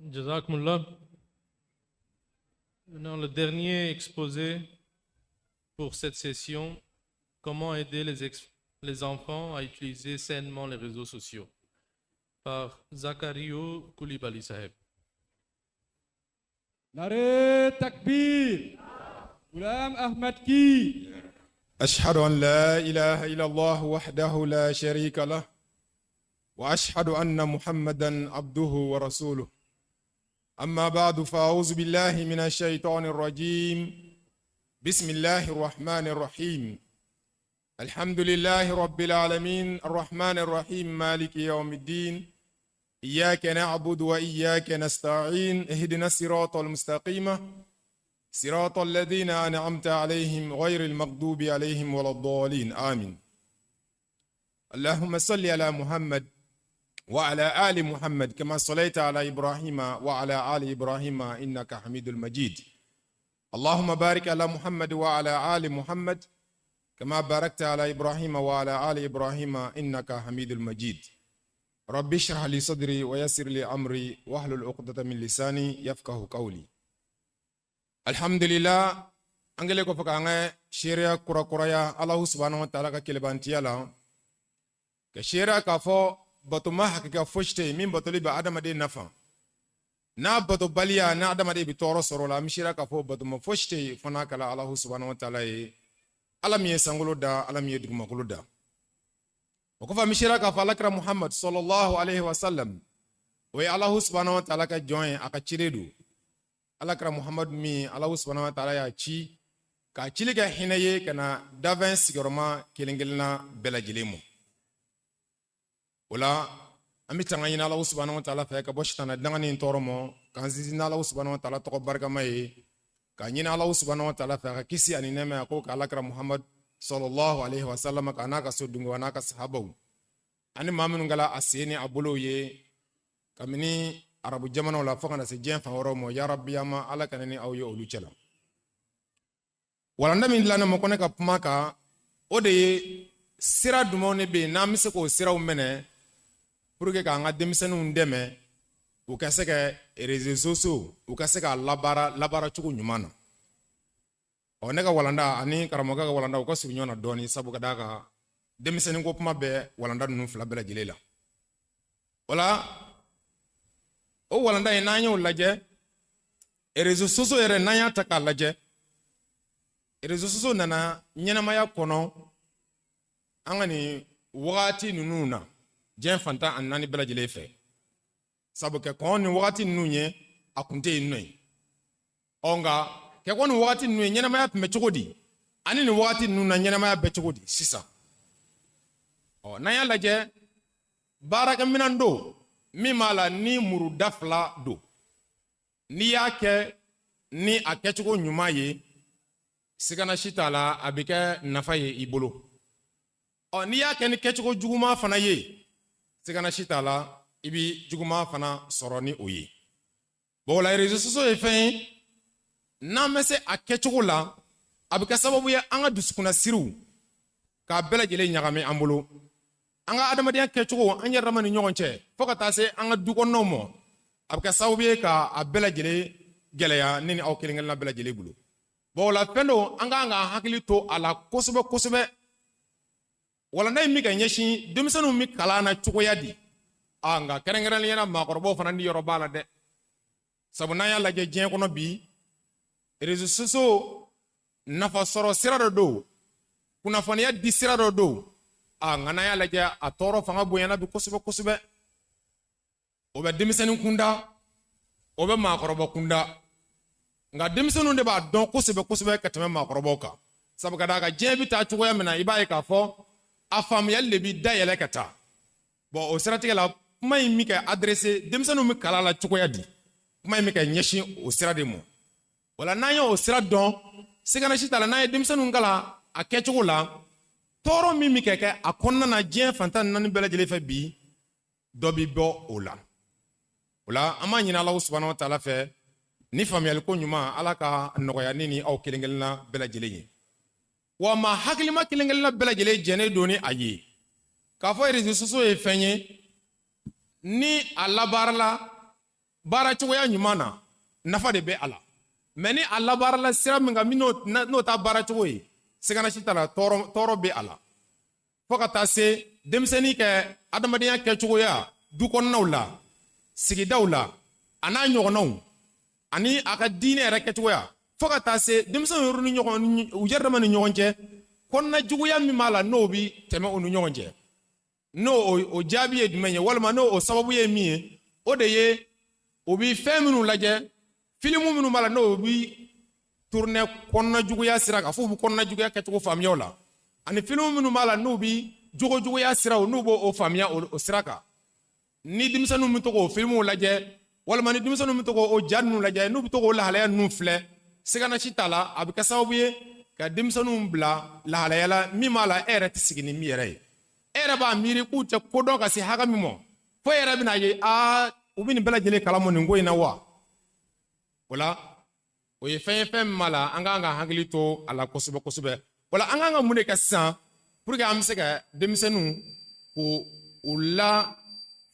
جزاكم الله. Maintenant, le dernier exposé pour cette session, comment aider les enfants à utiliser sainement les réseaux sociaux, par Zakario Koulibaly Saheb. नारे तकबीर, गुलाम अहमद की। أشهد أن لا إله إلا الله وحده لا شريك له وأشهد أن محمدا عبده ورسوله. أما بعد، فأعوذ بالله من الشيطان الرجيم. بسم الله الرحمن الرحيم. الحمد لله رب العالمين، الرحمن الرحيم، مالك يوم الدين، إياك نعبد وإياك نستعين، اهدنا الصراط المستقيم، صراط الذين أنعمت عليهم غير المغضوب عليهم ولا الضالين، آمين. اللهم صل على محمد وعلى آل محمد كما صليت على إبراهيم وعلى آل إبراهيم إنك حميد المجيد. اللهم بارك على محمد وعلى آل محمد كما باركت على إبراهيم وعلى آل إبراهيم إنك حميد المجيد. رب اشرح لي صدري ويسر لي أمري واحلل عقدة من لساني يفقه قولي. Alhamdulillah, an kɛlen kɔfɛ k'an ka seereya kurakuraya Alahu subahanahu wa taala ka kelebantiya la, ka seereya k'a fɔ batoma hakika fosi tɛ yen min batoli bɛ adamaden nafa, n'a batobaliya n'a adamaden bɛ tɔɔrɔ sɔrɔ o la. An bɛ seereya k'a fɔ batoma fosi tɛ yen fo n'a kɛla Alahu subahanahu wa taala ye, Ala min ye sankolo da, Ala min ye dugumakolo da. O kɔfɛ, an bɛ seereya k'a fɔ Alakira Muhammad sallallahu alaihi wa sallam, o ye Alahu subahanahu wa taala ka jɔn ye, a ka ciden don. Alakira Muhammadu min Alahu subahanahu wa taala y'a ci k'a cili kɛ hinɛ ye ka na danfɛn sigiyɔrɔma kelen kelenna bɛɛ lajɛlen ma. O la, an bɛ tanga ɲini Alahu subahanahu wa taala fɛ ka bɔ sitana dangani tɔɔrɔ ma, k'an sinsin n'Alahu subahanahu wa taala tɔgɔ barikama ye, k'a ɲini Alahu subahanahu wa taala fɛ a ka kisi ani nɛɛmɛ a ko ka Alakira Muhammadu sallallahu alaihi wa sallam, k'a n'a ka so dungo, a n'a ka sahabaw ani maa minnu kɛla a sen ni a bolow ye kabini Arabu jamanaw la fo ka na se diɲɛ fan wɛrɛw ma. Yarabi, ma Ala ka ne ni aw ye olu cɛla. Walanda min dilanna ma ko ne ka kuma kan, o de ye sira jumɛnw de bɛ yen n'an bɛ se k'o siraw minɛ pour que k'an ka denmisɛnninw dɛmɛ u ka se ka réseaux sociaux, u ka se k'a labaara labaara cogo ɲuman na. Ɔ, ne ka walanda ani karamɔgɔkɛ ka walanda, u ka surun ɲɔgɔn na dɔɔnin, sabu ka d'a kan denmisɛnnin ko kuma bɛ walanda ninnu fila bɛɛ lajɛlen la. O la, o walanda in, n'an y'o lajɛ, réseaux sociaux yɛrɛ, n'an y'a ta k'a lajɛ, réseaux sociaux nana ɲɛnamaya kɔnɔ an ka nin wagati ninnu na diɲɛ fantan ani naani bɛɛ lajɛlen fɛ, sabu kɛ kɔn nin wagati ninnu ye, a kun tɛ yen nɔ ye. Ɔ, nka kɛ kɔn nin wagati ninnu ye, ɲɛnamaya tun bɛ cogo di ani nin wagati ninnu na ɲɛnamaya bɛ cogo di sisan? Ɔ, n'an y'a lajɛ, baarakɛminɛn don min b'a la ni muru da fila don. N'i y'a kɛ ni a kɛcogo ɲuman ye, sigana si t'a la, a bɛ kɛ nafa ye i bolo. Ɔ, n'i y'a kɛ ni kɛcogo juguman fana ye, sigana si t'a la, i bi juguman fana sɔrɔ ni o ye. Bon, o la, réseaux sociaux ye fɛn ye, n'an bɛ se a kɛcogo la, a bɛ kɛ sababu ye an ka dusukunnasiriw k'a bɛɛ lajɛlen ɲagami an bolo, an ka adamadenya kɛcogo an yɛrɛ dama ni ɲɔgɔn cɛ, fo ka taa se an ka du kɔnɔnaw ma. A bɛ kɛ sababu ye k'a bɛɛ lajɛlen gɛlɛya ne ni aw kelen kelenna bɛɛ lajɛlen bolo. Bon, o la, fɛn dɔ an kan ka hakili to a la kosɛbɛ kosɛbɛ. Walanda in bɛ ka ɲɛsin denmisɛnninw bɛ kalan na cogoya di? A, nka kɛrɛnkɛrɛnnenya la, maakɔrɔbaw fana ni yɔrɔ b'a la dɛ, sabu n'an y'a lajɛ diɲɛ kɔnɔ bi, réseaux sociaux nafa sɔrɔ sira dɔ don, kunnafoniya di sira dɔ don. A, nka n'an y'a lajɛ, a tɔɔrɔ fanga bonyana bi kosɛbɛ kosɛbɛ. O bɛ denmisɛnnin kunda, o bɛ maakɔrɔba kunda, nka denmisɛnninw de b'a dɔn kosɛbɛ kosɛbɛ ka tɛmɛ maakɔrɔbaw kan, sabu ka d'a kan diɲɛ bɛ taa cogoya min na, i b'a ye k'a fɔ a faamuyali de bi dayɛlɛ ka taa. Bon, o siratigɛ la, kuma in bɛ ka adressé denmisɛnninw bɛ kalan la cogoya di, kuma in bɛ ka ɲɛsin o sira de ma. O la, n'an ye o sira dɔn, sigana si t'a la, n'an ye denmisɛnninw kalan a kɛcogo la, tɔɔrɔ min bɛ ka kɛ a kɔnɔna na diɲɛ fantan naani bɛɛ lajɛlen fɛ bi, dɔ bi bɔ o la. O la, an b'a ɲini Alahu subahanahu wa taala fɛ ni faamuyali ko ɲuman, Ala ka nɔgɔya ne ni aw kelen kelenna bɛɛ lajɛlen ye. Wa maa hakilima kelen kelenna bɛɛ lajɛlen jɛnnen don ni a ye k'a fɔ réseaux sociaux ye fɛn ye ni a labaarala. baara cogoya ɲuman na, nafa de bɛ a la. Mɛ ni a labaarala sira min kan, min n'o ta baara cogo ye, sigana si t'a la, tɔɔrɔ bɛ a la. Fo ka taa se denmisɛnnin kɛ adamadenya kɛcogoya du kɔnɔnaw la, sigidaw la, a n'a ɲɔgɔnnaw, ani a ka diinɛ yɛrɛ kɛcogoya, fo ka taa se denmisɛnninw yɛrɛ ni ɲɔgɔn, u yɛrɛ dama ni ɲɔgɔn cɛ, kɔnɔna juguya min b'a la, n'o bi tɛmɛ u ni ɲɔgɔn cɛ. N'o o jaabi ye jumɛn ye, walima n'o o sababu ye min ye, o de ye u bi fɛn minnu lajɛ, filimu minnu b'a la, n'o bi tourner kɔnɔna juguya sira kan, f'u bi kɔnɔna juguya kɛcogo faamuya o la, ani filimu minnu b'a la, n'u bi jogo juguya siraw, n'u b'o faamuya o sira kan. Ni denmisɛnninw bɛ to k'o filimuw lajɛ, walima ni denmisɛnninw bɛ to k'o ja ninnu lajɛ, n'u bɛ to k'o lahalaya ninnu filɛ, sigana si t'a la, a bɛ kɛ sababu ye ka denmisɛnninw bila lahalaya la min b'a la, e yɛrɛ tɛ sigi ni min yɛrɛ ye. E yɛrɛ b'a miiri k'u tɛ ko dɔn ka se hakɛ min ma, fo e yɛrɛ bɛna ye, aa, u bɛ nin bɛɛ lajɛlen kalama nin ko in na wa. O la, o ye fɛn ye, fɛn min b'a la, an kan ka hakili to a la kosɛbɛ kosɛbɛ. O la, an kan ka mun de kɛ sisan pour que an bɛ se ka denmisɛnninw k'u u la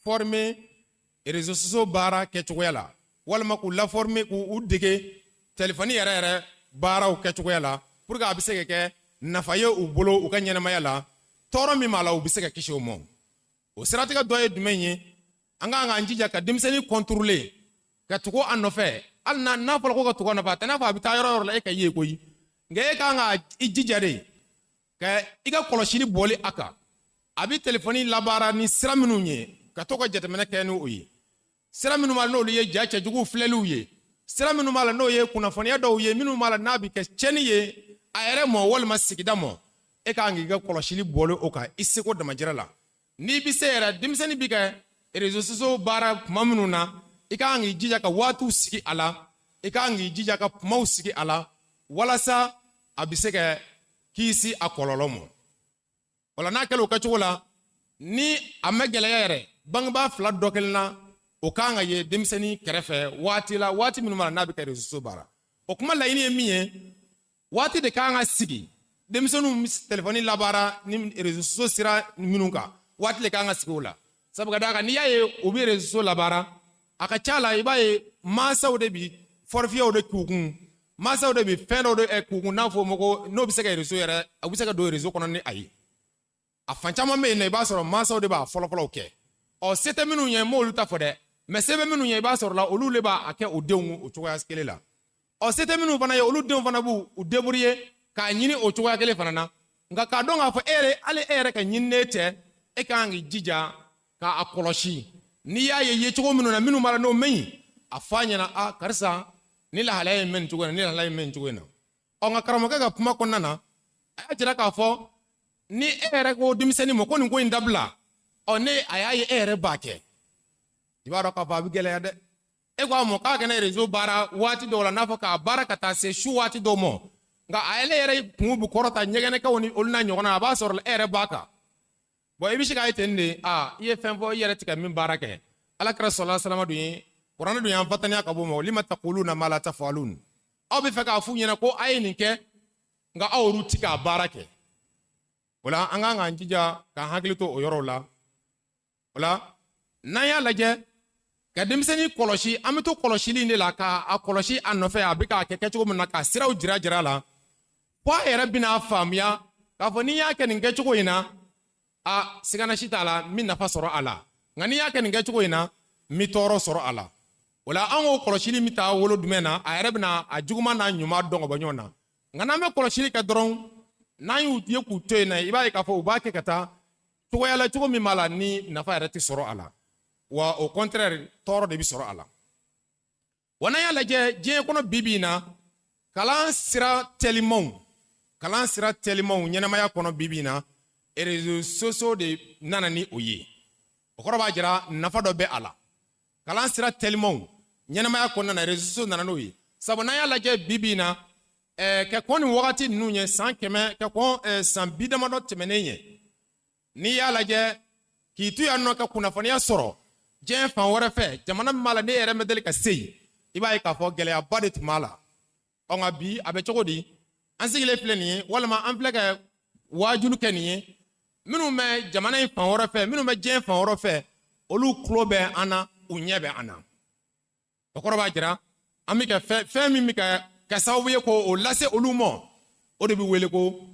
former réseaux sociaux baara kɛcogoya la, walima k'u la former, k'u dege telefɔni yɛrɛ yɛrɛ baaraw kɛcogoya la, pour que a bɛ se ka kɛ nafa ye u bolo u ka ɲɛnamaya la, tɔɔrɔ min b'a la, u bɛ se ka kisi o ma? O siratigɛ dɔ ye jumɛn ye? An kan k'an jija ka denmisɛnnin contrôler, ka tugu a nɔfɛ. Hali n'a fɔra ko ka tugu a nɔfɛ, a tɛ n'a fɔ a bɛ taa yɔrɔ o yɔrɔ la, e ka ye koyi. Nka e kan ka i jija de ka i ka kɔlɔsili bɔli a kan, a bɛ telefɔni labaara ni sira minnu ye, ka to ka jateminɛ kɛ ni o ye. Sira minnu b'a la, n'olu ye ja cɛjuguw filɛliw ye, sira minnu b'a la, n'o ye kunnafoniya dɔw ye minnu b'a la, n'a bɛ kɛ tiɲɛni ye a yɛrɛ mɔ walima sigida mɔ, e kan k'i ka kɔlɔsili bɔli o kan i seko damajira la. N'i bɛ se yɛrɛ, denmisɛnnin bɛ kɛ réseaux sociaux baara tuma minnu na, i kan k'i jija ka waatiw sigi a la, i kan k'i jija ka kumaw sigi a la, walasa a bɛ se ka kisi a kɔlɔlɔ ma. O la, n'a kɛla o kɛcogo la, ni a ma gɛlɛya yɛrɛ, bangebaa fila dɔ kelen na, o kan ka ye denmisɛnnin kɛrɛfɛ waati la, waati minnu b'a la n'a bɛ kɛ réseaux sociaux baara. O kuma laɲini ye min ye, waati de kan ka sigi denmisɛnninw telefɔni labaara ni réseaux sociaux sira minnu kan, waati de kan ka sigi o la. Sabu ka d'a kan, n'i y'a ye u bɛ réseaux sociaux labaara, a ka ca la, i b'a ye mansaw de bi forfaitw de k'u kun, mansaw de bi fɛn dɔw de k'u kun, n'a fɔ o ma ko n'o bɛ se ka réseau yɛrɛ, u bɛ se ka don réseau kɔnɔ ni a ye. A fan caman bɛ yen nɔ, i b'a sɔrɔ mansaw de b'a fɔlɔfɔlɔw kɛ. Ɔ, se tɛ minnu ye, n m'olu ta fɔ dɛ, mɛ se bɛ minnu ye, i b'a sɔrɔ la, olu de b'a kɛ u denw o cogoya kelen la. Ɔ, se tɛ minnu fana ye, olu denw fana b'u u débrouiller k'a ɲini o cogoya kelen fana na. Nka k'a dɔn k'a fɔ e yɛrɛ, hali e yɛrɛ ka ɲininen tɛ, e ka kan k'i jija k'a kɔlɔsi. N'i y'a ye yecogo minnu na, minnu b'a la, n'o man ɲi, a fɔ a ɲɛna: a karisa, ni lahalaya ye mɛn nin cogo in na, ni lahalaya ye mɛn nin cogo in na. Ɔ, nka karamɔgɔkɛ ka kuma kɔnɔna na, a y'a jira k'a fɔ ni e yɛrɛ ko denmisɛnnin ma ko nin ko in dabila, ɔ, ne a y'a ye e yɛrɛ b'a kɛ, i b'a dɔn k'a fɔ a bɛ gɛlɛya dɛ. E ko a ma k'a kɛnɛ réseau baara waati dɔw la, n'a fɔ k'a baara ka taa se su waati dɔw ma, nka a ale yɛrɛ kun bɛ kɔrɔta ɲɛgɛnɛkɛw ni olu n'a ɲɔgɔnna, a b'a sɔrɔ e yɛrɛ b'a kan. Bɔn, i bɛ se k'a ye ten de, a i ye fɛn fɔ i yɛrɛ tigɛ min baara kɛ. Ala kɛra sɔrɔla salama dun ye, kuranɛ dun y'an fataniya ka bɔ ma: lima taquluna ma la tafalun. Aw bɛ fɛ k'a f'u ɲɛna ko a ye nin kɛ, nka aw olu ti k'a baara kɛ. O la, an kan k'an jija k'an hakili to o yɔrɔw la. O la, n'an y'a lajɛ ka denmisɛnnin kɔlɔsi, an bɛ to kɔlɔsili in de la, k'a kɔlɔsi a nɔfɛ, a bɛ k'a kɛ kɛcogo min na, ka siraw jira jira la, fo a yɛrɛ bɛna faamuya k'a fɔ n'i y'a kɛ nin kɛcogo in na, a sigana si t'a la, n bɛ nafa sɔrɔ a la, nka n'i y'a kɛ nin kɛcogo in na, n bɛ tɔɔrɔ sɔrɔ a la. O la, an k'o kɔlɔsili bɛ taa wolo jumɛn na? A yɛrɛ bɛna a juguman n'a ɲuman dɔn ka bɔ ɲɔgɔn na. Nka n'an bɛ kɔlɔsili kɛ dɔrɔn, n'an y'u ye k'u to yen nɔ, i b'a ye k'a fɔ u b'a kɛ ka taa cogoya la, cogo min b'a la ni nafa yɛrɛ tɛ sɔrɔ a la, wa au contraire, tɔɔrɔ de bɛ sɔrɔ a la. Wa n'an y'a lajɛ diɲɛ kɔnɔ bi bi in na, kalan sira telimanw ɲɛnamaya kɔnɔ bi bi in na, réseaux sociaux de nana ni o ye. O kɔrɔ b'a jira nafa dɔ bɛ a la. Kalan sira telimanw ɲɛnamaya kɔnɔna na, réseaux sociaux nana n'o ye. Sabu n'an y'a lajɛ bi bi in na, ka kɔn nin wagati ninnu ye, san 100 ka kɔn san bi damadɔ tɛmɛnen ye, n'i y'a lajɛ k'i to yan nɔ ka kunnafoniya sɔrɔ diɲɛ fan wɛrɛ fɛ, jamana min b'a la, ne yɛrɛ ma deli ka se yen, i b'a ye k'a fɔ gɛlɛyaba de tun b'a la. Ɔ, nka bi a bɛ cogo di? An sigilen filɛ nin ye, walima an filɛ ka waajulu kɛ nin ye, minnu bɛ jamana in fan wɛrɛ fɛ, minnu bɛ diɲɛ fan wɛrɛ fɛ, olu tulo bɛ an na, u ɲɛ bɛ an na. O kɔrɔ b'a jira an bɛ ka fɛn min bɛ ka kɛ sababu ye k'o lase olu ma, o de bɛ wele ko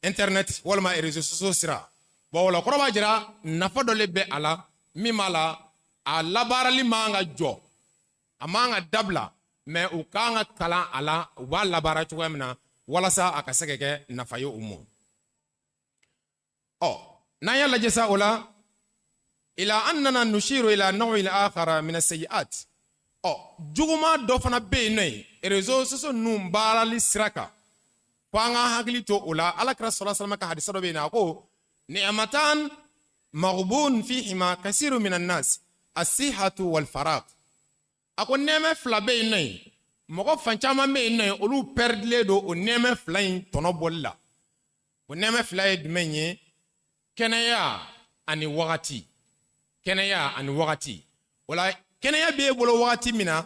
internet walima réseaux sociaux sira. Bon, o la kɔrɔ b'a jira nafa dɔ le bɛ a la min b'a la a labaarali man ka jɔ, a man ka dabila, mais u kan ka kalan a la, u b'a labaara cogoya min na walasa a ka se ka kɛ nafa ye u ma. Ɔ, n'an y'a lajɛ sa, o la إلى أننا نشير إلى نوع آخر من السيئات. Ɔ, juguman dɔ fana bɛ yen nɔ ye réseaux sociaux ninnu baarali sira kan, fo an ka hakili to o la. Ala kira صلى الله عليه وسلم ka hadisa dɔ bɛ yen nɔ, a ko: نعمتان مغبون فيهما كثير من الناس، الصحة والفراغ. A ko nɛɛmɛ fila bɛ yen nɔ ye, mɔgɔ fan caman bɛ yen nɔ ye, olu pɛridilen don o nɛɛmɛ fila in tɔnɔ bɔli la. O nɛɛmɛ fila ye jumɛn ye? Kɛnɛya ani wagati, kɛnɛya ani wagati. O la kɛnɛya b'e bolo wagati min na,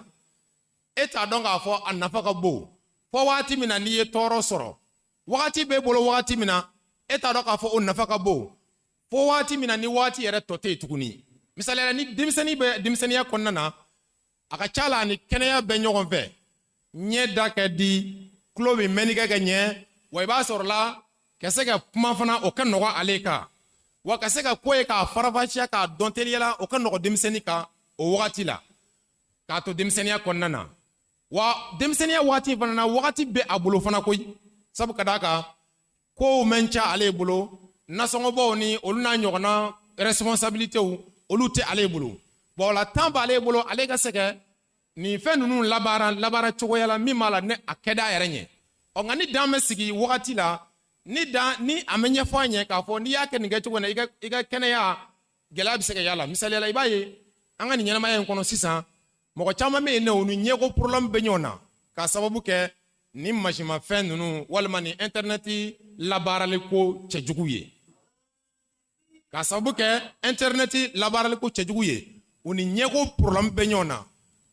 e t'a dɔn k'a fɔ a nafa ka bon fɔ wagati min na n'i ye tɔɔrɔ sɔrɔ. Wagati b'e bolo wagati min na, e t'a dɔn k'a fɔ o nafa ka bon fo wagati min na ni waati yɛrɛ tɔ tɛ yen tuguni. Misaliyala, ni denmisɛnnin bɛ denmisɛnninya kɔnɔna na, a ka ca la ni kɛnɛya bɛ ɲɔgɔn fɛ, ɲɛ da ka di, tulo bɛ mɛnni kɛ ka ɲɛ, wa i b'a sɔrɔ la ka se ka kuma fana, o ka nɔgɔ ale kan, wa ka se ka ko ye k'a farafasiya k'a dɔn teliya la, o ka nɔgɔ denmisɛnnin kan o wagati la k'a to denmisɛnninya kɔnɔna na. Wa denmisɛnninya waati fana na, wagati bɛ a bolo fana koyi, sabu ka d'a kan kow mɛn ca ale bolo, nasɔngɔbɔw ni olu n'a ɲɔgɔnna responsabilitéw, olu tɛ ale bolo. Bon, o la temps b'ale bolo, ale ka se ka nin fɛn ninnu labaara labaara cogoya la min b'a la ne a kɛ d'a yɛrɛ ɲɛ. Ɔ, nka ni dan bɛ sigi wagati la, ni dan ni a bɛ ɲɛfɔ a ɲɛ k'a fɔ n'i y'a kɛ nin kɛcogo in na, i ka kɛnɛya gɛlɛya bɛ se ka y'a la. Misaliya la, i b'a ye an ka nin ɲɛnamaya in kɔnɔ sisan, mɔgɔ caman bɛ yen nɔ, u ni ɲɛko problème bɛ ɲɔgɔn na k'a sababu kɛ ni masimafɛn ninnu walima ni intɛrɛnɛti labaarali ko cɛjugu ye, k'a sababu kɛ intɛrɛnɛti labaarali ko cɛjugu ye. U ni ɲɛko problème bɛ ɲɔgɔn na.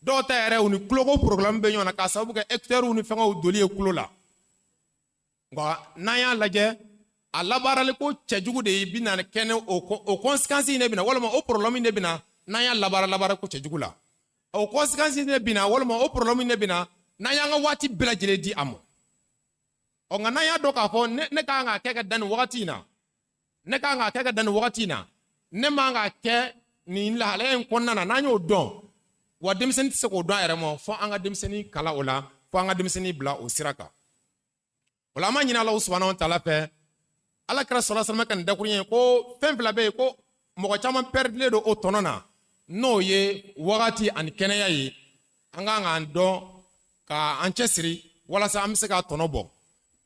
Dɔw ta yɛrɛ, u ni tuloko problème bɛ ɲɔgɔn na k'a sababu kɛ écouteurs ni fɛngɛw doli ye tulo la. Nka n'an y'a lajɛ, a labaarali ko cɛjugu de bɛ na kɛ ni o conséquence in de bɛ na, walima o problème de bɛ na n'an y'a labaara labaara ko cɛjugu la. O conséquence de bɛ na, walima o problème de bɛ na n'an y'an ka waati bɛɛ lajɛlen di a ma. Ɔ, nka n'an y'a dɔn k'a fɔ ne kan k'a kɛ ka dan nin wagati in na, ne kan k'a kɛ ka dan nin wagati in na, ne man k'a kɛ nin lahalaya in kɔnɔna na, n'an y'o dɔn, wa denmisɛnnin tɛ se k'o dɔn a yɛrɛ ma fo an ka denmisɛnnin kalan o la, fo an ka denmisɛnnin bila o sira kan. O la an b'a ɲini Ala سبحانه وتعالى fɛ. Ala kira صلى الله عليه وسلم ka nin dakuruɲɛ ye ko fɛn fila bɛ yen ko mɔgɔ caman pɛrɛdilen don o tɔnɔ na, n'o ye wagati ani kɛnɛya ye. An kan k'an dɔn k'an cɛsiri walasa an bɛ se k'a tɔnɔ bɔ.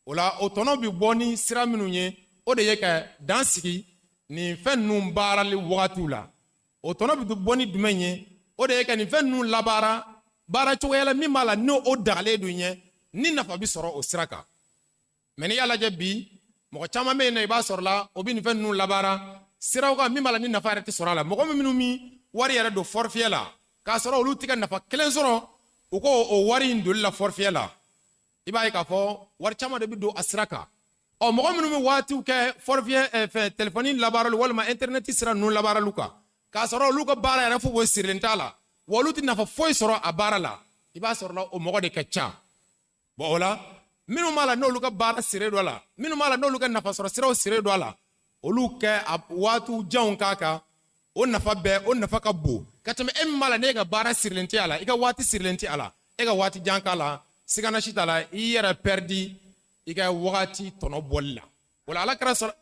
O la o tɔnɔ bɛ bɔ ni sira minnu ye, o de ye ka dan sigi nin fɛn ninnu baarali wagatiw la. O tɔnɔ bɛ bɔ ni jumɛn ye? O de ye ka nin fɛn ninnu labaara baara cogoya la min b'a la n'o o dagalen don ɲɛ, ni nafa bɛ sɔrɔ o sira kan. Mais n'i y'a lajɛ bi, mɔgɔ caman bɛ yen nɔ, i b'a sɔrɔ la o bɛ nin fɛn ninnu labaara siraw kan min b'a la ni nafa yɛrɛ tɛ sɔrɔ a la. Mɔgɔ minnu min wari yɛrɛ don forfait la k'a sɔrɔ olu tɛ ka nafa kelen sɔrɔ u ko o wari in doli la forfait la, i b'a ye k'a fɔ wari caman de bɛ don a sira kan. Ɔ, mɔgɔ minnu bɛ waatiw kɛ forfait fɛn telefɔni labaarali walima intɛrɛnɛti sira ninnu labaaraliw kan k'a sɔrɔ olu ka baara yɛrɛ foyi sirilen t'a la, wa olu tɛ nafa foyi sɔrɔ a baara la, i b'a sɔrɔ la o mɔgɔ de ka ca. Bon, o la minnu b'a la n'olu ka baara siri dɔ la, minnu b'a la n'olu ka nafasɔrɔ siraw siri dɔ a la, olu kɛ a waatiw janw k'a kan, o nafa bɛɛ o nafa ka bon ka tɛmɛ e min b'a la n'e ka baara sirilen tɛ a la, i ka waati sirilen tɛ a la, e ka waati jan k'a la. Sigana si t'a la, i yɛrɛ pɛridi i ka wagati tɔnɔ bɔli la. O la ala kɛra sɔrɔ.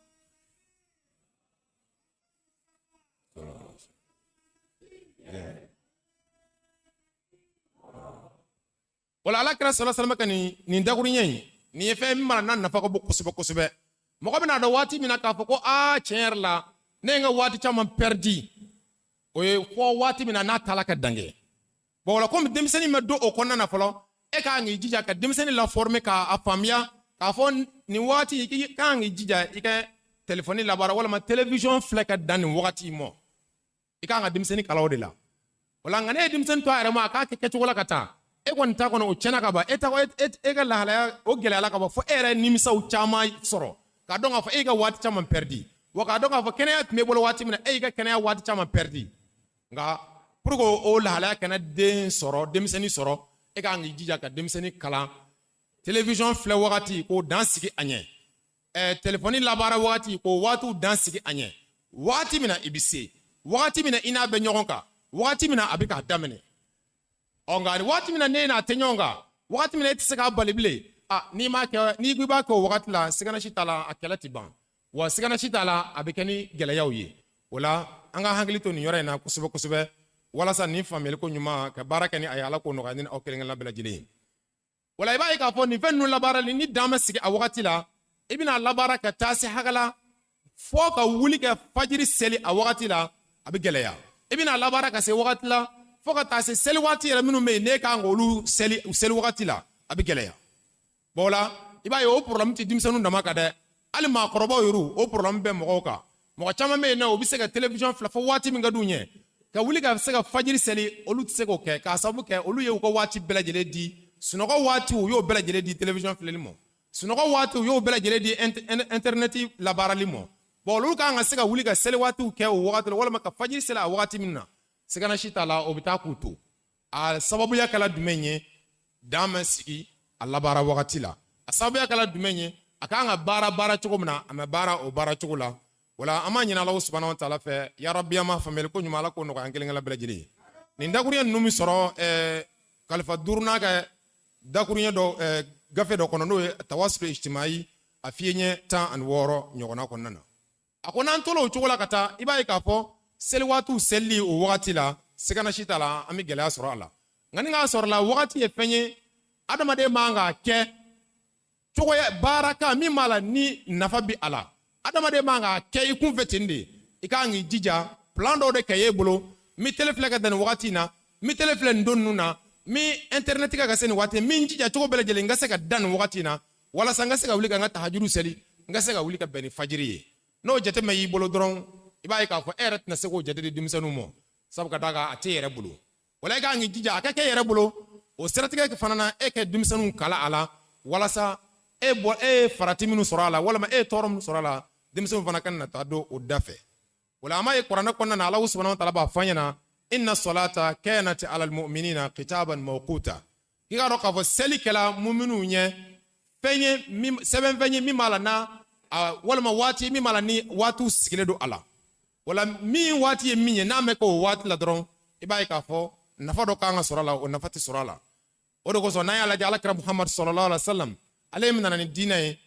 Wala ala kira صلى الله عليه وسلم ka nin dakuruɲɛ in, nin ye fɛn min mana n'a nafa ka bon kosɛbɛ kosɛbɛ. Mɔgɔ bɛna dɔn waati min na k'a fɔ ko aa, tiɲɛ yɛrɛ la, ne ye n ka waati caman pɛridi, o ye fɔ waati min na n'a taala ka dankɛ. Bon, o la komi denmisɛnnin ma don o kɔnɔna na fɔlɔ, e ka kan k'i jija ka denmisɛnnin laformer k'a faamuya k'a fɔ nin waati i ka kan k'i jija i ka telefɔni labaara walima télévision filɛ ka dan nin wagati ma. I ka kan ka denmisɛnnin kalan o de la. O la nka ne ye denmisɛnnin to a yɛrɛ ma a k'a kɛ kɛcogo la ka taa, e kɔni ta kɔnɔ o tiɲɛna ka ban, e ta e ka lahalaya o gɛlɛyala ka ban, fo e yɛrɛ nimisaw caman sɔrɔ k'a dɔn k'a fɔ e y'i ka waati caman pɛridi, wa k'a dɔn k'a fɔ kɛnɛya tun b'e bolo waati min na, e y'i ka kɛnɛya waati caman pɛridi. Nka Pour que o lahalaya kana den sɔrɔ, denmisɛnnin sɔrɔ, e kan k'i jija ka denmisɛnnin kalan télévision filɛ wagati k'o dan sigi a ɲɛ, telefɔni labaara wagati k'o waatiw dan sigi a ɲɛ. Wagati min na i bɛ se, wagati min na i n'a bɛ ɲɔgɔn kan, wagati min na a bɛ k'a daminɛ. Ɔ, nka waati min na ne n'a tɛ ɲɔgɔn kan, wagati min na e tɛ se k'a bali bilen, a n'i m'a kɛ, n'i ko i b'a kɛ o wagati la, sigana si t'a la, a kɛlɛ tɛ ban wa, sigana si t'a la, a bɛ kɛ ni gɛlɛyaw ye. O la, an ka hakili to nin yɔrɔ in na kosɛbɛ kosɛbɛ, walasa nin faamuyali ko ɲuman ka baara kɛ ni a ye. Ala k'o nɔgɔya ni aw kelen kelenna bɛɛ lajɛlen ye. Wala i b'a ye k'a fɔ nin fɛn ninnu labaarali ni dan ma sigi a wagati la, i bɛna labaara ka taa se hakɛ la fo ka wuli ka fajiri seli a wagati la, a bɛ gɛlɛya. I bɛna labaara ka se wagati la fo ka taa se seli waati yɛrɛ minnu bɛ yen n'e kan k'olu seli u seli wagati la, a bɛ gɛlɛya. Bon, o la, i b'a ye o problème tɛ denmisɛnninw dama kan dɛ, hali maakɔrɔbaw yɛrɛ, o problème bɛ mɔgɔw kan. Mɔgɔ caman bɛ yen nɔ, u bɛ se ka télévision filɛ fo waati min ka d'u ɲɛ, ka wuli ka se ka fajiri seli, olu tɛ se k'o kɛ, k'a sababu kɛ olu ye u ka waati bɛɛ lajɛlen di sunɔgɔ waati, u y'o bɛɛ lajɛlen di télévision filɛli ma, sunɔgɔ waati, u y'o bɛɛ lajɛlen di internet labaarali ma. Bon, olu kan ka se ka wuli ka seli waatiw kɛ o wagati la, walima ka fajiri seli a wagati min na, sigana si t'a la, o bɛ taa k'u to. A sababuya kɛla jumɛn ye? Dan ma sigi a labaara wagati la. A sababuya kɛla jumɛn ye? A kan ka baara baara cogo min na, a ma baara o baara cogo la. Wala an b'a ɲini Ala subahana wa taala fɛ, ya rabbi, an ma faamuyali ko ɲuman, Ala k'o nɔgɔya an kelen kelen bɛɛ lajɛlen ye. Nin dakuruɲɛ ninnu bɛ sɔrɔ kalifa duurunan kɛ dakuruɲɛ dɔ gafe dɔ kɔnɔ, n'o ye Tawasulu Ijtimayi, a fiyɛ ɲɛ 16 ɲɔgɔnna kɔnɔna na. A ko n'an tola o cogo la ka taa, i b'a ye k'a fɔ seli waatiw selili o wagati la, sigana si t'a la, an bɛ gɛlɛya sɔrɔ a la. Nka ni k'a sɔrɔ la, wagati ye fɛn ye adamaden man k'a kɛ cogoya baara kan min b'a la ni nafa bi a la. Adamaden man k'a kɛ i kunfɛ ten de. I kan k'i jija plan dɔw de kɛ e bolo: n bɛ télé filɛ ka dan nin wagati in na, n bɛ télé filɛ nin don ninnu na, n bɛ internet kɛ ka se nin waati, n bɛ n jija cogo bɛɛ lajɛlen n ka se ka da nin wagati in na, walasa n ka se ka wuli ka n ka tahajuru seli, n ka se ka wuli ka bɛn ni fajiri ye. N'o jateminɛ y'i bolo dɔrɔn, i b'a ye k'a fɔ e yɛrɛ tɛna se k'o jate di denmisɛnninw ma, sabu ka d'a kan a t'e yɛrɛ bolo. Wala i kan k'i jija a ka kɛ e yɛrɛ bolo. O siratigɛ fana na, e ka denmisɛnninw kala a la, walasa e bɔ e ye farati minnu sɔrɔ a la, walima e ye tɔɔrɔ minnu sɔrɔ a la, denmisɛnninw fana ka na taa don o da fɛ. Wala an b'a ye kuranɛ kɔnɔna na, Ala subhanahu wa ta'ala b'a fɔ an ɲɛna: inna salata kanat ala almu'minina kitaban mawquta. K'i k'a dɔn k'a fɔ seli kɛla muminuw ɲɛ fɛn ye min sɛbɛn fɛn ye min b'a la n'a walima waati min b'a la ni waatiw sigilen don a la. Wala min waati ye min ye, n'a mɛ k'o waati la dɔrɔn, i b'a ye k'a fɔ nafa dɔ kan ka sɔrɔ a la, o nafa tɛ sɔrɔ a la. O de kosɔn, n'an y'a lajɛ, Alakira Muhamadu sallallahu alaihi wa sallam, ale min nana ni diinɛ ye,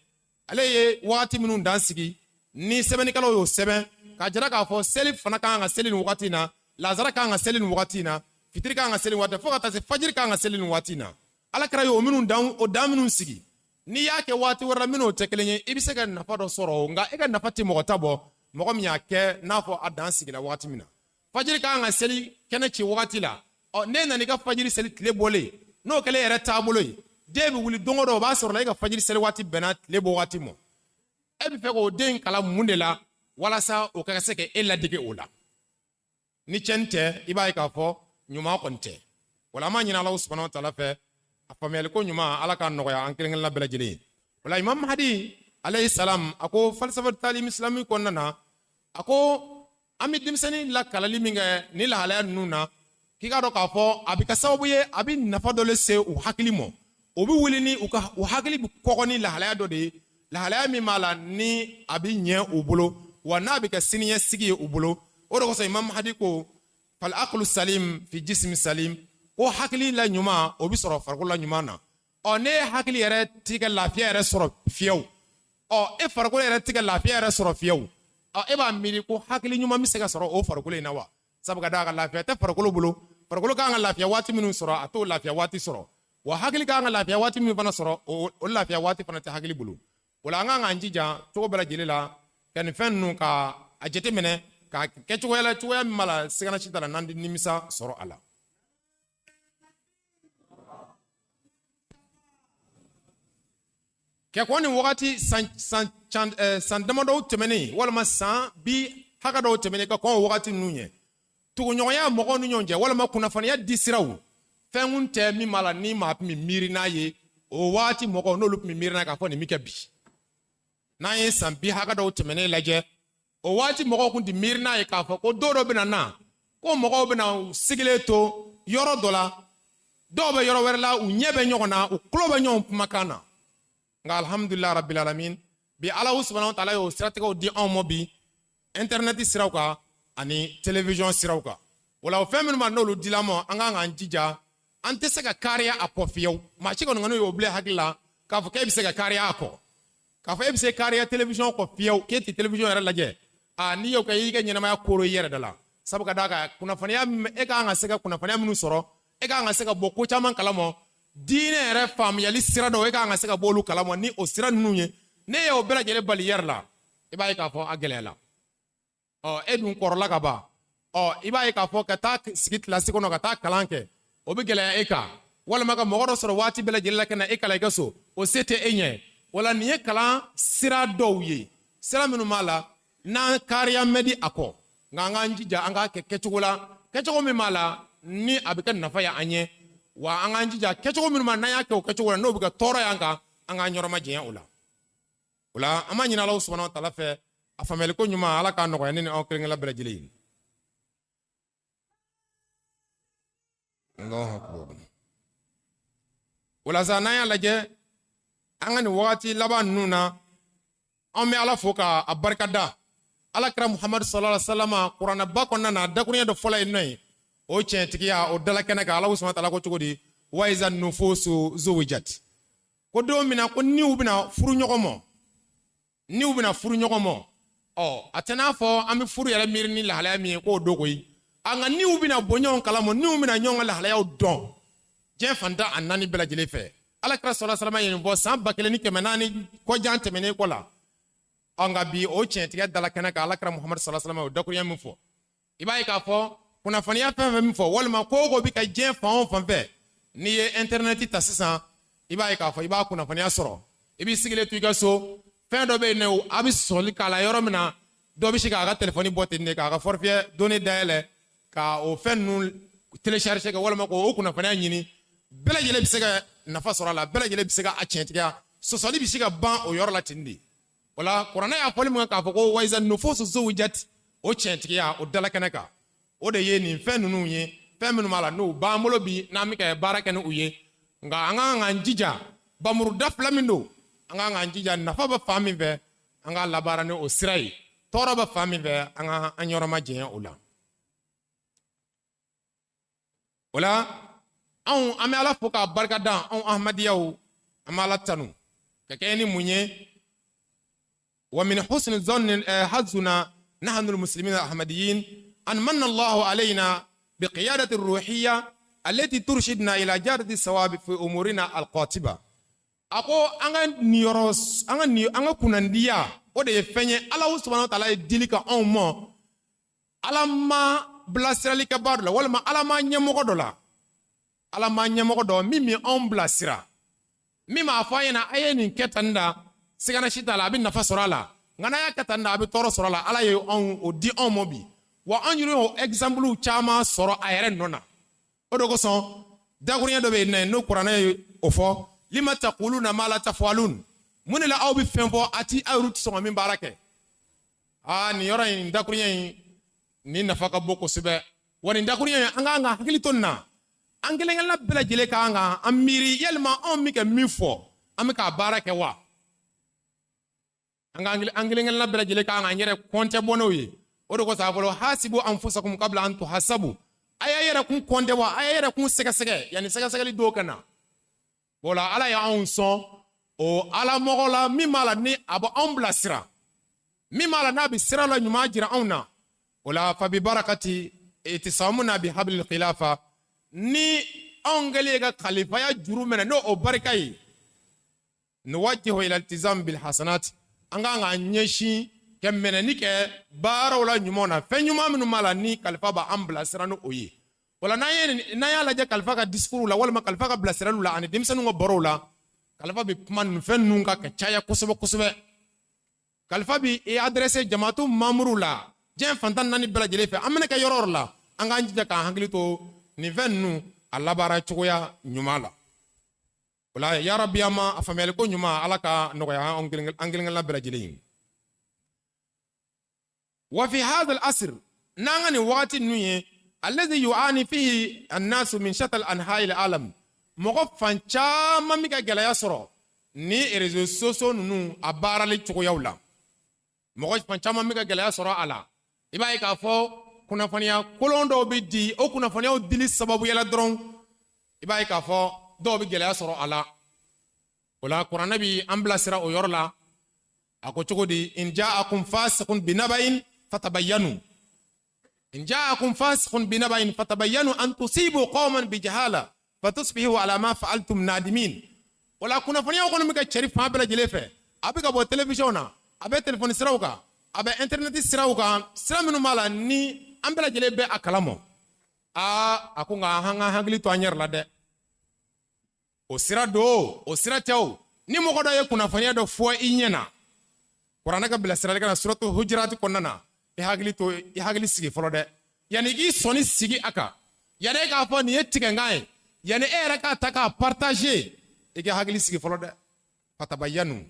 ale ye waati minnu dan sigi ni sɛbɛnnikɛlaw y'o sɛbɛn k'a jira k'a fɔ seli fana kan ka seli nin wagati in na, lazara kan ka seli nin wagati in na, fitiri kan ka seli nin waati, fo ka taa se fajiri kan ka seli nin waati in na. Alakira ye o minnu dan, o dan minnu sigi, n'i y'a kɛ waati wɛrɛ la minnu tɛ kelen ye, i bɛ se ka nafa dɔ sɔrɔ, nka e ka nafa tɛ mɔgɔ ta bɔ, mɔgɔ min y'a kɛ n'a fɔ a dan sigila waati min na. Fajiri kan ka seli kɛnɛ ci wagati la. Ɔ, n'e nana i ka fajiri seli tile bɔlen, n'o kɛlen yɛrɛ taabolo ye, den bɛ wuli don o don, o b'a sɔrɔ la e ka fajiri seli waati bɛnna tile bɔ waati ma. E bɛ fɛ k'o den kalan mun de la walasa o ka se ka e ladege o la? Ni tiɲɛni tɛ, i b'a ye k'a fɔ ɲuman kɔni tɛ. Wala an b'a ɲini Ala subahana wa taala fɛ, a faamuyali ko ɲuman, Ala k'a nɔgɔya an kelen kelenna bɛɛ lajɛlen ye. Wala Imam Mahadi alayhi salam, a ko falsafa talim islami kɔnɔna na, a ko an bɛ denmisɛnnin lakalali min kɛ ni lahalaya ninnu na, k'i k'a dɔn k'a fɔ a bɛ kɛ sababu ye, a bɛ nafa dɔ le se u hakili ma. O bɛ wuli ni u ka u hakili bɛ kɔgɔ ni lahalaya dɔ de ye, lahalaya min b'a la ni a bɛ ɲɛ u bolo, wa n'a bɛ kɛ siniɲɛsigi ye u bolo. O de kosɔn Imam Mahadi ko: fal aqlu salim fi jismi salim, ko hakili la ɲuman, o bɛ sɔrɔ farikolo la ɲuman na. Ɔ, ne hakili yɛrɛ ti ka lafiya yɛrɛ sɔrɔ fiyewu, ɔ, e farikolo yɛrɛ ti ka lafiya yɛrɛ sɔrɔ fiyewu, ɔ, e b'a miiri ko hakili ɲuman bɛ se ka sɔrɔ o farikolo in na wa? Sabu ka d'a kan lafiya tɛ farikolo bolo. Farikolo kan ka lafiya waati minnu sɔrɔ, a t'o lafiya waati sɔrɔ, wa hakili kan ka lafiya waati min fana sɔrɔ, o lafiya waati fana tɛ hakili bolo. O la, an kan k'an jija cogo bɛɛ lajɛlen la ka nin fɛn ninnu ka a jateminɛ k'a kɛ cogoya la, cogoya min b'a la sigana si t'a la n'an tɛ nimisa sɔrɔ a la. Kɛ kɔn nin wagati san san can san damadɔw tɛmɛnen, walima san bi hakɛ dɔw tɛmɛnen, ka kɔn o wagati ninnu ɲɛ, tuguɲɔgɔnya mɔgɔw ni ɲɔgɔn cɛ walima kunnafoniya di siraw, fɛn kun tɛ min b'a la ni maa tun bɛ miiri n'a ye. O waati mɔgɔw, n'olu tun bɛ miiri n'a k'a fɔ nin bɛ kɛ bi, n'an ye san bi hakɛ dɔw tɛmɛnen lajɛ, o waati mɔgɔw tun tɛ miiri n'a ye k'a fɔ ko don dɔ bɛna na Ko mɔgɔw bɛna u sigilen to yɔrɔ dɔ la, dɔw bɛ yɔrɔ wɛrɛ la, u ɲɛ bɛ ɲɔgɔn na, u tulo bɛ ɲɔgɔn kumakan na. Nka alhamdulilayi rabbil alamin, bi Ala subhanahu wa taala y'o siratigɛw di anw ma bi, intɛrɛnɛti siraw kan ani télévision siraw kan. O la, o fɛn minnu ma n'olu dila ma, an kan k'an jija, an tɛ se ka kariya a kɔ fiyewu. Maa si kɔni y'o bila hakili la k'a fɔ k'e bɛ se ka kariya a kɔ, k'a fɔ e bɛ se kariya télévision kɔ fiyewu, k'e tɛ télévision yɛrɛ lajɛ. A n'i y'o kɛ, i y'i ka ɲɛnamaya koro i yɛrɛ da la. Sabu ka d'a kan, kunnafoniya, e kan ka se ka kunnafoniya minnu sɔrɔ, e kan ka se ka bɔ ko caman kalama, diinɛ yɛrɛ faamuyali sira dɔw, e kan ka se ka bɔ olu kalama ni o sira ninnu ye. Ne y'o bɛɛ lajɛlen bali i yɛrɛ la, i b'a ye k'a fɔ a gɛlɛyala. Ɔ, e dun kɔrɔla ka ban. Ɔ, i b'a ye k'a fɔ ka taa sigi kilasi kɔnɔ ka taa kalan kɛ, o bɛ gɛlɛya e kan, walima ka mɔgɔ dɔ sɔrɔ waati bɛɛ lajɛlen la ka na e kalan i ka so, o se tɛ e ɲɛ. Wala nin ye kalan sira dɔw ye, sira minnu b'a la n'an kariya mɛ di a kɔ. Nka an k'an jija, an k'a kɛ kɛcogo la, kɛcogo min b'a la ni a bɛ kɛ nafa ye an ye. Wa an k'an jija, kɛcogo minnu ma n'an y'a kɛ o kɛcogo la, n'o bɛ kɛ tɔɔrɔ y'an kan, an k'an yɔrɔ majanya o la. O la, an b'a ɲini Ala subahana wa taala fɛ, a faamuyali ko ɲuman, Ala k'a nɔgɔya ne ni aw kelen kelenna bɛɛ lajɛlen ye. Allahu akbar. O la sa, n'an y'a lajɛ an ka nin wagati laban ninnu na, an bɛ Ala fo ka a barika da. Ala kira Muhamadu sallallahu alaihi wa sallam, kuranɛba kɔnɔna na, dakuruɲɛ dɔ fɔla yen nɔ ye, o tiɲɛtigiya o dala kɛnɛ kan. Ala subahana wa taala ko cogo di? Wa iza nufusu zuwijat. Ko don min na ko niw bɛna furu ɲɔgɔn ma, niw bɛna furu ɲɔgɔn ma. Ɔ, a tɛ n'a fɔ an bɛ furu yɛrɛ miiri ni lahalaya min ye k'o don koyi. A nka niw bɛna bɔ ɲɔgɔn kalama, niw bɛna ɲɔgɔn ka lahalayaw dɔn diɲɛ fan tan a naani bɛɛ lajɛlen fɛ. Ala kira sɔlɔ salama ye nin fɔ san 1400 kɔjan tɛmɛnen kɔ la. Ɔ, nka bi o tiɲɛtigɛ dala kɛnɛ kan. Ala kira Muhamadu sɔlɔ salama o dakuruɲɛ min fɔ, i b'a ye k'a fɔ kunnafoniya fɛn fɛn min fɔ, walima ko o ko bɛ ka diɲɛ fan o fan fɛ, n'i ye intɛrɛnɛti ta sisan, i b'a ye k'a fɔ i b'a kunnafoniya sɔrɔ. I b'i sigilen to i ka so, fɛn dɔ bɛ yen nɔ, a bɛ sɔli k'a la yɔrɔ min na, dɔ bɛ se k'a ka telefɔni bɔ ten de, k'a ka forfait données dayɛlɛ, ka o fɛn ninnu télécharger kɛ, walima k'o kunnafoniya ɲini. Bɛɛ lajɛlen bɛ se ka nafa sɔrɔ a la, bɛɛ lajɛlen bɛ se ka a tiɲɛtigiya, sɔsɔli bɛ se ka ban o yɔrɔ la ten de. O la, kuranɛ y'a fɔli min kɛ k'a fɔ ko wayiza nufusu zuwijat, o tiɲɛtigiya o dala kɛnɛ kan, o de ye nin fɛn ninnu ye, fɛn minnu b'a la n'u b'an bolo bi, n'an bɛ ka baara kɛ ni u ye. Nka an kan k'an jija, bamuru da fila min don, an kan k'an jija, nafa bɛ fan min fɛ, an k'a labaara ni o sira ye, tɔɔrɔ bɛ fan min fɛ, an ka an yɔrɔ majanya o la. O la, anw an bɛ Ala fo k'a barika da. Anw ahmadiyaw, an bɛ Ala tanu ka kɛ ni mun ye? Wa min husni zanni hazuna nahnu almuslimin alahmadiyin an manna Allahu alayna biqiyadati ruhiyya allati turshidna ila jadati sawabi fi umurina alqatiba. A ko an ka niyɔrɔ, an ka ni an ka kunnandiya, o de ye fɛn ye Ala subhanahu wa taala ye dili ka anw ma. Ala ma bilasiralikɛbaa dɔ la, walima Ala ma ɲɛmɔgɔ dɔ la, Ala ma ɲɛmɔgɔ dɔ min bɛ anw bilasira, min b'a fɔ an ɲɛna: a ye nin kɛ tan da, sigana si t'a la, a bɛ nafa sɔrɔ a la, nka n'a y'a kɛ tan da, a bɛ tɔɔrɔ sɔrɔ a la. Ala ye anw o di anw ma bi, wa an yɛrɛ y'o exemple caman sɔrɔ a yɛrɛ nɔ na. O de kosɔn, dakuruɲɛ dɔ bɛ yen n'o kuranɛ ye o fɔ: lima taquluna ma la tafalun. Mun de la aw bɛ fɛn fɔ, a ti aw yɛrɛ tɛ sɔn ka min baara kɛ? Aa, nin yɔrɔ in, dakuruɲɛ in, nin nafa ka bon kosɛbɛ. Wa nin dakuruɲɛ in, an kan ka hakili to nin na. An kelen kelenna bɛɛ lajɛlen kan ka an miiri, yalima anw bɛ ka min fɔ, an bɛ k'a baara kɛ wa? An ka an kelen kelenna bɛɛ lajɛlen kan k'an yɛrɛ kɔntɛ bɔ n'o ye. O de kosɔn a fɔlɔ: hasibu anfusakum qabla an tuhasabu. A y'a yɛrɛ kun kɔntɛ wa, a y'a yɛrɛ kun sɛgɛsɛgɛ yanni sɛgɛsɛgɛli dɔw ka na. O la, Ala y'anw sɔn o ala mɔgɔ la min b'a la ni a bɛ anw bilasira, min b'a la n'a bɛ sira la ɲuman jira anw na. O la, fabi barakati itisamuna bi hablil khilafa, ni anw kɛlen ka kalifaya juru minɛ, n'o o barika ye, nuwajjihu ila iltizam bil hasanat, an kan k'an ɲɛsin ka minɛni kɛ baaraw la ɲumanw na, fɛn ɲuman minnu b'a la ni kalifa b'an bilasira ni o ye. Wala n'an y'a lajɛ kalifa ka discours la, walima kalifa ka bilasiraliw la, ani denmisɛnninw ka barow la, kalifa bɛ kuma nin fɛn ninnu kan ka caya kosɛbɛ kosɛbɛ. Kalifa bi i adressé jamaatu mamuru la diɲɛ fan tan naani bɛɛ lajɛlen fɛ. An bɛna kɛ yɔrɔ o yɔrɔ la, an k'an jija k'an hakili to nin fɛn ninnu a labaara cogoya ɲuman la. O la, yarabi, an ma a faamuyali ko ɲuman, Ala ka nɔgɔya an kelen kelenna bɛɛ lajɛlen ye. Wa fi hadha al asr, n'an ka nin wagati ninnu ye, Alladhi yu'ani fihi annasu min shatta anha'i alam, mɔgɔ fan caman bɛ ka gɛlɛya sɔrɔ ni réseaux sociaux ninnu a baarali cogoyaw la. Mɔgɔ fan caman bɛ ka gɛlɛya sɔrɔ a la. I b'a ye k'a fɔ kunnafoniya kolon dɔw bɛ di, o kunnafoniyaw dili sababuya la dɔrɔn, i b'a ye k'a fɔ dɔw bɛ gɛlɛya sɔrɔ a la. O la, Kuranɛ bi an bilasira o yɔrɔ la. A ko cogo di? In ja'akum fasiqun binaba'in fatabayyanu, in ja'akum fasiqun binaba'in fatabayyanu an tusibu qauman bijahala fatusbihu ala ma fa'altum nadimin. O la, kunnafoniyaw kɔni bɛ ka cɛri fan bɛɛ lajɛlen fɛ. A bɛ ka bɔ télévision na, a bɛ téléphone siraw kan, a bɛ internet siraw kan, sira minnu b'a la ni an bɛɛ lajɛlen bɛ a kalama. Aa, a ko nka an ka hakili to an yɛrɛ la dɛ. O sira don, o sira tɛ o, ni mɔgɔ dɔ ye kunnafoniya dɔ fɔ i ɲɛna, Kuranɛ ka bilasirali kana Suratu Hujurati kɔnɔna na, i hakili to, i hakili sigi fɔlɔ dɛ, yanni i k'i sɔnni sigi a kan, yanni e k'a fɔ nin ye tigɛnkan ye, yanni e yɛrɛ k'a ta k'a partager, i ka hakili sigi fɔlɔ dɛ. Fatabayanu,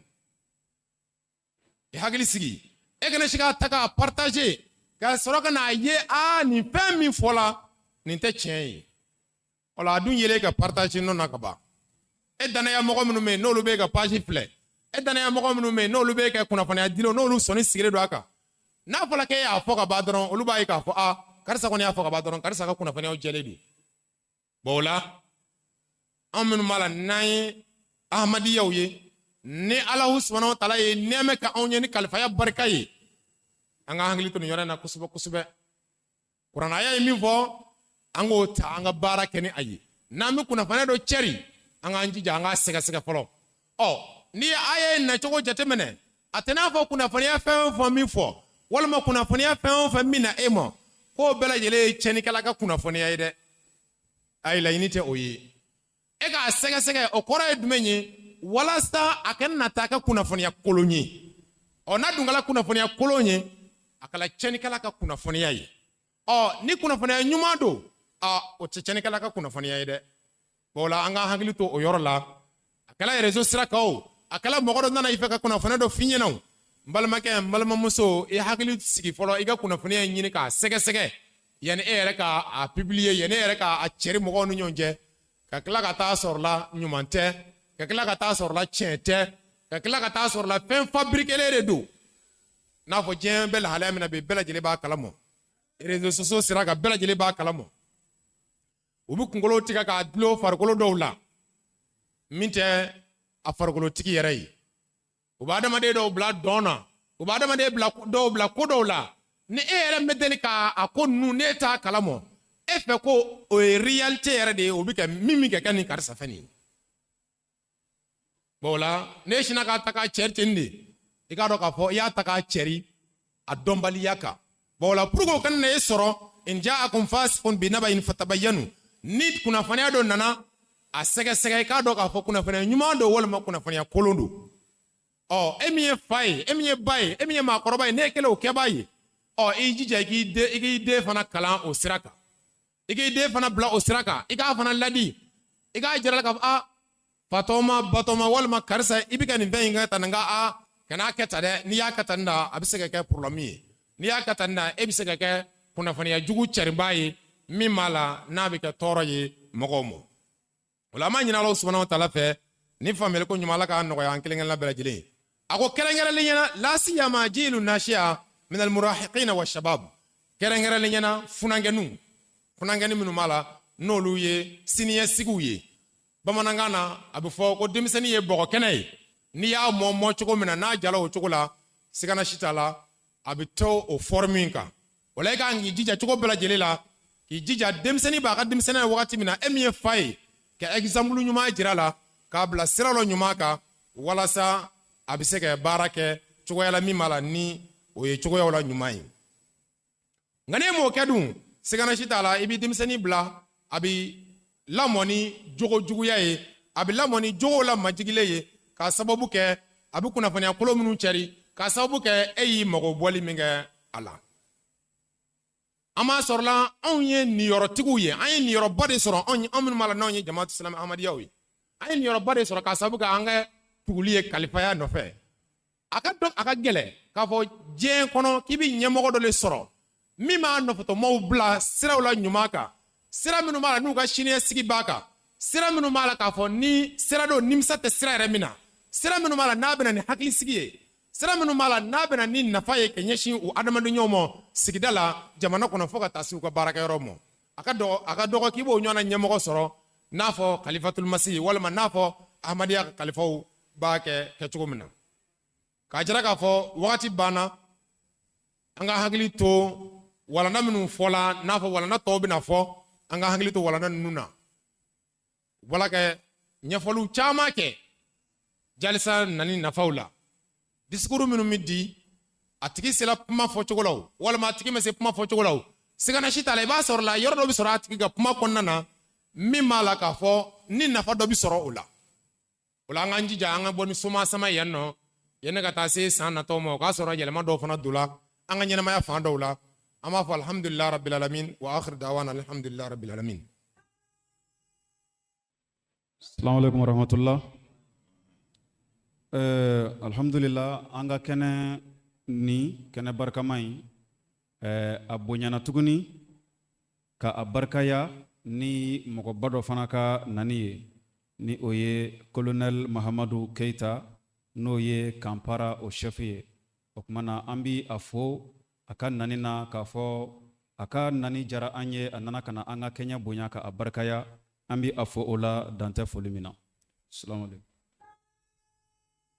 i hakili sigi, e kana se k'a ta k'a partager ka sɔrɔ ka n'a ye, aa, nin fɛn min fɔla nin tɛ tiɲɛ ye. O la, a dun yelen ka partager nɔ na ka ban. E danaya mɔgɔ minnu bɛ yen, n'olu bɛ ka page filɛ, e danaya mɔgɔ minnu bɛ yen, n'olu bɛ ka kunnafoniya dilenw, n'olu sɔnni sigilen don a kan, n'a fɔra k'e y'a fɔ ka ban dɔrɔn, olu b'a ye k'a fɔ, a karisa kɔni y'a fɔ ka ban dɔrɔn, karisa ka kunnafoniyaw jɛlen don. Bon, o la, anw minnu b'a la n'an ye Ahmadiyaw ye, ni Alahu subahanahu wa taala ye nɛɛmɛ ka anw ye ni kalifaya barika ye, an ka hakili to nin yɔrɔ in na kosɛbɛ kosɛbɛ. Kuranaya ye min fɔ, an k'o ta, an ka baara kɛ ni a ye. N'an bɛ kunnafoniya dɔ cɛri, an k'an jija an k'a sɛgɛsɛgɛ fɔlɔ. Ɔ, n'i ye aya in nacogo jateminɛ, a tɛ n'a fɔ kunnafoniya fɛn o fɛn min fɔ, walima kunnafoniya fɛn o fɛn min na e ma, k'o bɛɛ lajɛlen ye tiɲɛnikɛla ka kunnafoniya ye dɛ. Ayi, laɲini tɛ o ye. E k'a sɛgɛsɛgɛ, o kɔrɔ ye jumɛn ye? Walasa a kana na taa kɛ kunnafoniya kolon ye. Ɔ, n'a dun kɛla kunnafoniya kolon ye, a kɛla tiɲɛnikɛla ka kunnafoniya ye. Ɔ, ni kunnafoniya ɲuman don, a o tɛ tiɲɛnikɛla ka kunnafoniya ye dɛ. Bon, o la, an ka hakili to o yɔrɔ la. A kɛla réseau sira kan o, a kɛla mɔgɔ dɔ nana i fɛ ka kunnafoniya dɔ f'i ɲɛna o, n balimakɛ, n balimamuso, i hakili sigi fɔlɔ, i ka kunnafoniya ɲini k'a sɛgɛsɛgɛ yanni e yɛrɛ ka a publier, yanni e yɛrɛ ka a cɛri mɔgɔw ni ɲɔgɔn cɛ, ka tila ka taa sɔrɔ la ɲuman tɛ, ka tila ka taa sɔrɔ la tiɲɛ tɛ, ka tila ka taa sɔrɔ la fɛn fabriquelen de don. N'a fɔ diɲɛ bɛ lahalaya min na bi, bɛɛ lajɛlen b'a kalama, réseaux sociaux sira kan, bɛɛ lajɛlen b'a kalama, u bɛ kunkolo tigɛ k'a dulon farikolo dɔw la min tɛ a farikolotigi yɛrɛ ye. U bɛ adamaden dɔw bila dɔn na, u bɛ adamaden bila dɔw bila ko dɔw la, ni e yɛrɛ bɛ deli ka a ko ninnu, n'e t'a kalama, e fɛ ko o ye réalité yɛrɛ de ye, o bɛ kɛ min bɛ kɛ nin karisa fɛn nin ye. Bon, o la, n'e sinna k'a ta k'a cɛri ten de, i k'a dɔn k'a fɔ i y'a ta k'a cɛri a dɔnbaliya kan. Bon, o la, pour que o kana na e sɔrɔ, in ja'akum fasiqun binaba'in fatabayyanu, ni kunnafoniya dɔ nana, a sɛgɛsɛgɛ, i k'a dɔn k'a fɔ kunnafoniya ɲuman don walima kunnafoniya kolon don. Ɔ, e min ye fa ye, e min ye ba ye, e min ye maakɔrɔba ye, n'e kɛlen o kɛbaa ye, ɔ, i jija i k'i den fana kalan o sira kan, i k'i den fana bila o sira kan, i k'a fana ladi, i k'a jira k'a fɔ, a fatɔma, batɔma, walima karisa, i bɛ ka nin fɛn in kɛ tan, nka a kan'a kɛ tan dɛ. N'i y'a kɛ tan na, a bɛ se ka kɛ problème ye. N'i y'a kɛ tan na, e bɛ se ka kɛ kunnafoniya jugu cɛrinbaa ye min b'a la n'a bɛ kɛ tɔɔrɔ ye mɔgɔw ma. O la, an b'a ɲini Ala subahanahu wa taala fɛ, ni faamuyali ko ɲuman, Ala k'a nɔgɔya an kelen kelenna bɛɛ lajɛlen ye. A ko kɛrɛnkɛrɛnlen ɲɛna, la siyama jilu nashiya min almurahiqina wa shabab, kɛrɛnkɛrɛnlen ɲɛna funankɛninw, funankɛnin minnu b'a la n'olu ye siniɲɛsigiw ye. Bamanankan na, a bɛ fɔ ko denmisɛnnin ye bɔgɔ kɛnɛ ye. N'i y'a mɔ mɔ cogo min na, n'a jala o cogo la, sigana si t'a la, a bɛ to o forme in kan. O la, e kan k'i jija cogo bɛɛ lajɛlen la, k'i jija denmisɛnnin b'a ka denmisɛnninya wagati min na, e min ye fa ye, ka exemple ɲuman jira a la, k'a bila sira dɔ ɲuman kan, walasa a bɛ se ka baara kɛ cogoya la min b'a la ni o ye cogoyaw la ɲuman ye. Nka n'e m'o kɛ dun, sigana si t'a la, i bɛ denmisɛnnin bila, a bɛ lamɔ ni jogo juguya ye, a bɛ lamɔ ni jogow la majigilen ye, k'a sababu kɛ a bɛ kunnafoniya kolon minnu cɛri, k'a sababu kɛ e y'i mago bɔli min kɛ a la. An b'a sɔrɔla anw ye niyɔrɔtigiw ye, an ye niyɔrɔba de sɔrɔ. Anw minnu b'a la n'anw ye Jamaatu Silamɛ Ahmadiyaw ye, an ye niyɔrɔba de sɔrɔ k'a sababu kɛ an ka tuguli ye kalifaya nɔfɛ. A ka dɔn, a ka gɛlɛ k'a fɔ diɲɛ kɔnɔ k'i bɛ ɲɛmɔgɔ dɔ de sɔrɔ. Min b'a nɔfɛtɔmɔw bila siraw la ɲuman kan, sira minnu b'a la n'u ka siniɲɛsigi b'a kan, sira minnu b'a la k'a fɔ ni sira don nimisa tɛ sira yɛrɛ min na, sira minnu b'a la n'a bɛna ni hakilisigi ye, sira minnu b'a la n'a bɛna ni nafa ye ka ɲɛsin u adamadenɲɔgɔnw ma sigida la, jamana kɔnɔ, fo ka taa se u ka baarakɛyɔrɔ ma. A ka dɔgɔ k'i b'o ɲɔgɔnna ɲɛmɔgɔ sɔrɔ n'a fɔ Kalifatul Masi walima n'a fɔ Ahmadiyya ka kalifaw b'a kɛ kɛcogo min na. K'a jira k'a fɔ wagati banna, an ka hakili to walanda minnu fɔla, n'a fɔ walanda tɔw bɛna fɔ, an ka hakili to walanda ninnu na. U bɔla ka ɲɛfɔliw caman kɛ jalisa nani nafaw la. Discours minnu bɛ di, a tigi sera kuma fɔcogo la o, walima a tigi ma se kuma fɔcogo la o, sigana si t'a la, i b'a sɔrɔ la yɔrɔ dɔ bɛ sɔrɔ a tigi ka kuma kɔnɔna na min b'a la k'a fɔ ni nafa dɔ bɛ sɔrɔ o la. O la, an k'an jija an ka bɔ ni soma sama yan nɔ yanni ka taa se san natɔw ma, o k'a sɔrɔ yɛlɛma dɔw fana don la an ka ɲɛnamaya fan dɔw la. An b'a fɔ alhamdulilah rabbil alamin wa akhir dawana alhamdulilah rabbil alamin. Assalamu alaikum warahmatullah. Alhamdulillah, an ka kɛnɛ ni kɛnɛ barikama in, a bonyana tuguni ka a barikaya ni mɔgɔba dɔ fana ka nani ye, ni o ye Colonel Mahamadu Keita, n'o ye Kampara o chef ye. O kuma na, an bi a fo a ka nani na k'a fɔ a ka nani jara an ye. A nana ka na an ka kɛɲɛ bonya ka a barikaya. An bi a fo o la, dantɛ foli min na. Assalamu alaikum.